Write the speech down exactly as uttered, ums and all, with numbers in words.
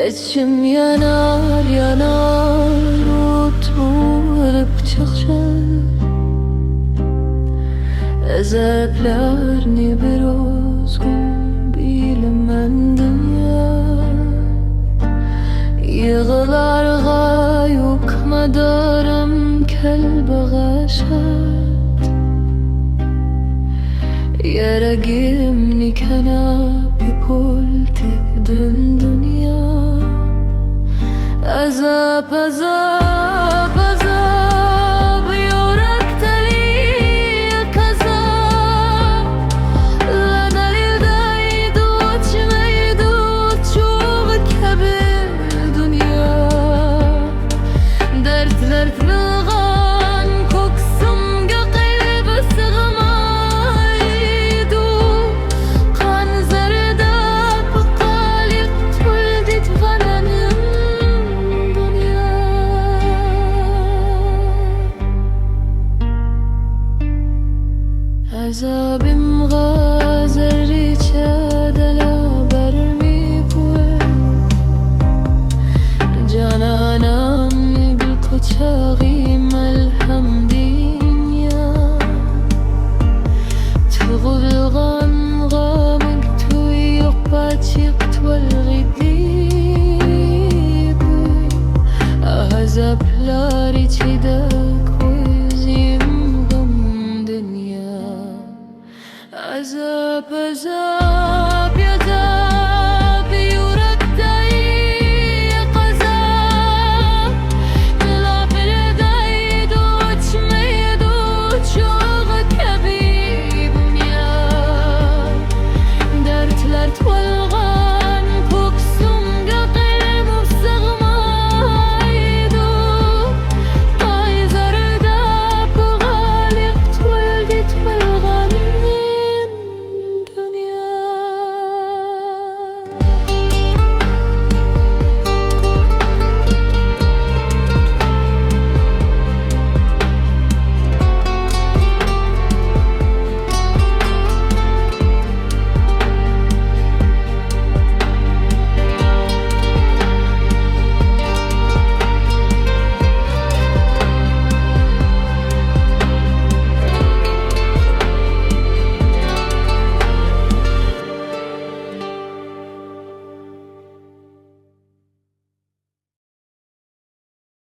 ئىچىم يانار، يانار، ئوت بولۇپ چاقچاق. ئەزابلارنى بىر ئوزغۇم بىلىمەن دۇنيا. يىغلارغا يوق مادارىم، كەل باغاشات. يۈرىكىمنى كەنەپ يۇقۇلتى دۈن دۇنيا. ئازاب، ئازاب، ئازاب، يۈرەكتە ئازاب. لەنەلدەيدۇ، ئاچمايدۇ، چۇۋا كەبى دۇنيا. دەردلەر پىلغان كوكسۇمغا قەلبى سىغمايدۇ. قان زەرداب قالىپ تولدى غەمىم دۇنيا. ئازابىمغا زەررىچە دەلا بەرمىگىن. جانانىمنى گۈل قۇچاغى مەلھەم دۇنيا. تۇغۇلغانغا مەكتۇب يوق، باچىق تۇۋالغىدى. ئازابلار ئىچىدە